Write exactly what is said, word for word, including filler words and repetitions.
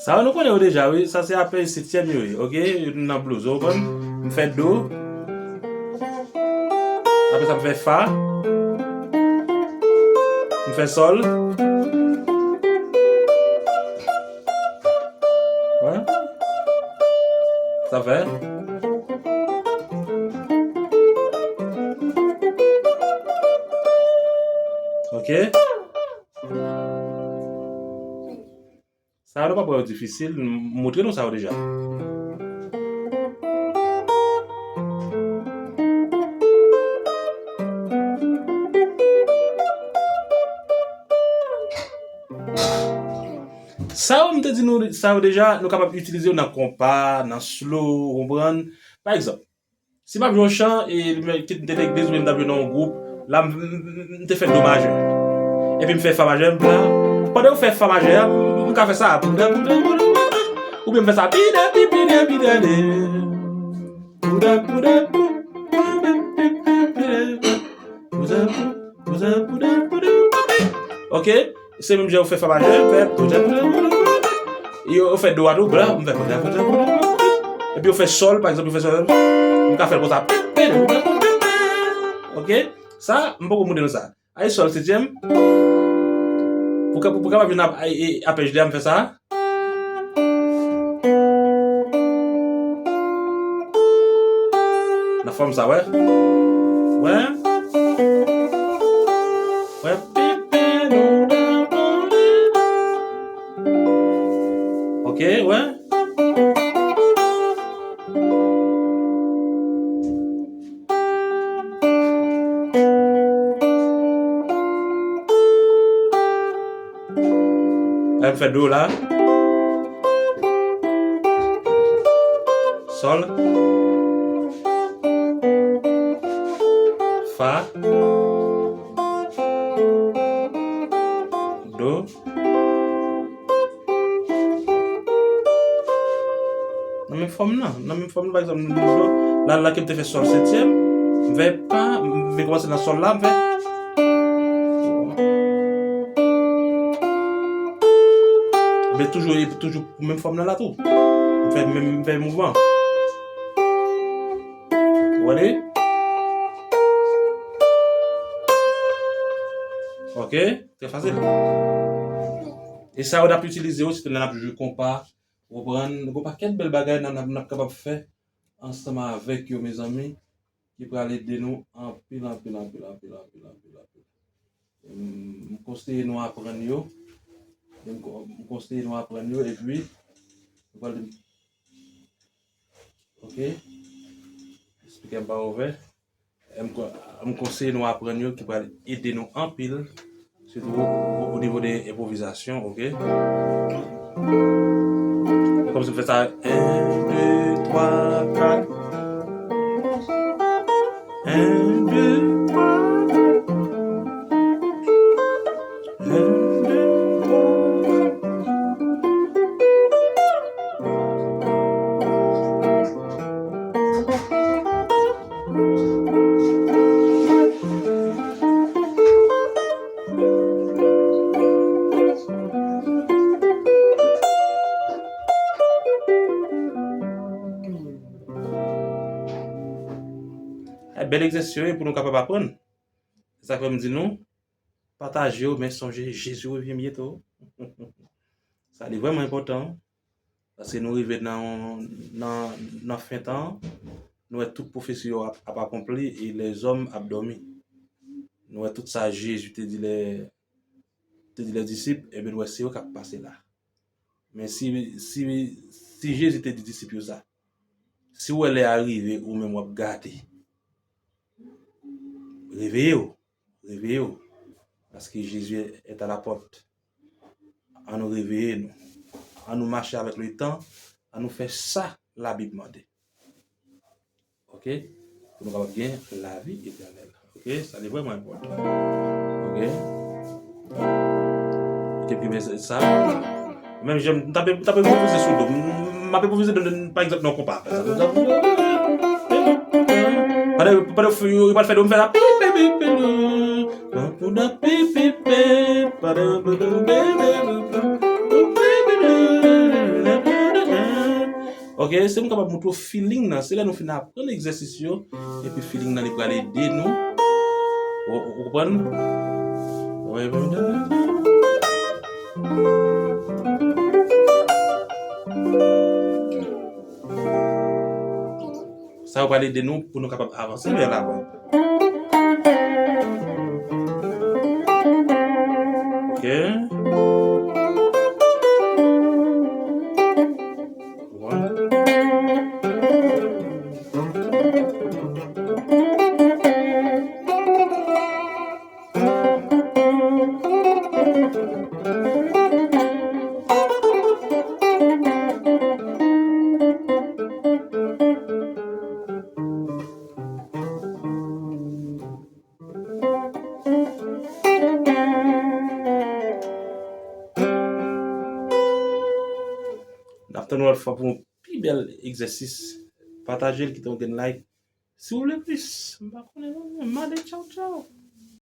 Sa yo nou konnen yo deja, wi. Sa se apèj setyèm yo ye, oke? Yo nan blues, ou konprann? M fè do. Apre sa, m fè fa. M fè sòl. Wè. Sa fè. Oke. Sa yo nou p ap wè yo difisil, m montre nou sa yo deja. Sa yo m te di nou sa yo deja, nou kapab itilize yo nan konpa, nan slow, ou konprann? Pa egzanp, si m ap jwe yon chan, e m te, te legliz oubyen m t ap jwe nan yon gwoup, la m, m, m, m te fè do majè. Epi m fè fa majè, m la. Pandan yo fè fa majè a, m, m ka fè sa. Oubyen m fè sa. Oke? Se menm jan yo fè fa majè, fè. Yo, yo fè do a tou, bla, m fè. Epi yo fè sòl, pa egzanp, yo fè sòl. M ka fè l konsa. Oke? Sa, m poko montre nou sa. Ay sòl setyèm. Pou ka, pou kapab jwenn ap-, ay, e, apèj de a, m fè sa. Nan fòm sa, wè. Wè. Wè. Oke, wè. Lè m fè do la. Sòl. Fa. Do. Nan menm fòm nan, nan menm fòm nan, pa egzanp, nou, nou, la, la ke m te fè sòl setyèm, m fè pa, m vin kòmanse nan sòl la, m fè. Men toujou, e toujou pou menm fòm nan la tou. M fè menm, m fè mouvman. Ou wè li? Oke, trè fasil. E sa yo n ap itilize yo, se lè n ap jwe konpa, ou konprann? Gon pakèt bèl bagay n ap, n ap, n ap kapab fè ansanm avèk yo, mezanmi, ki pral ede nou anpil, anpil, anpil. M, m konseye nou aprann yo. M ko-, m konseye nou aprann yo, epi, nou pral, oke? Espikè m pa ouvè. M ko-, m konseye nou aprann yo ki pral ede nou anpil, sitou o, o nivo de enpwovizasyon, oke? Kòmsi m fè sa, en, de, twa, kat. En, de, twa, kat. En, de, twa, kat. Ay, bèl egzèsis yo ye pou nou kapab aprann. Se sa k fè m di nou, pataje yo, men sonje, Jezi revyen byento. Sa li vrèman enpòtan. Paske nou rive nan, nan, nan fen tan an, nou wè tout pwofesi yo ap, ap akonpli e lèzòm ap dòmi. Nou wè tout sa Jezi te di lè, te di lè disip, ebyen, nou wè se yo k ap pase la. Men si, si, si Jezi te di disip yo sa, si w wè lè a rive, ou menm w ap gade, reveye w. Reveye w, paske Jezi est à la porte. Ann nou reveye nou. Ann nou mache avèk letan. Ann nou fè sa Labib mande. Oke? Pou nou kapab gen lavi etènèl. Oke? Sa li vrèman enpòtan. Oke? Oke, pi byen sa. Menm jan m t ap, m t ap repoze sou do m. M ap enpwovize, donn, donn, pa egzanp, nan konpa. Pandan, pandan yo, yo pral fè do, m fè sa. Ok, se m kapab montre w feeling nan. Se lè nou fin aprann egzèsis yo, epi feeling nan li pral ede nou. Ou, ou konprann? Wi, wi, wi. Sa yo pral ede nou pou nou kapab avanse vè lavan. Ok. Wi. N ap tann yon lòt fwa pou yon pi bèl egzèsis. Pataje l, kite yon grenn like. Si w vle plis, m pa konnen non, men mande tchaw tchaw.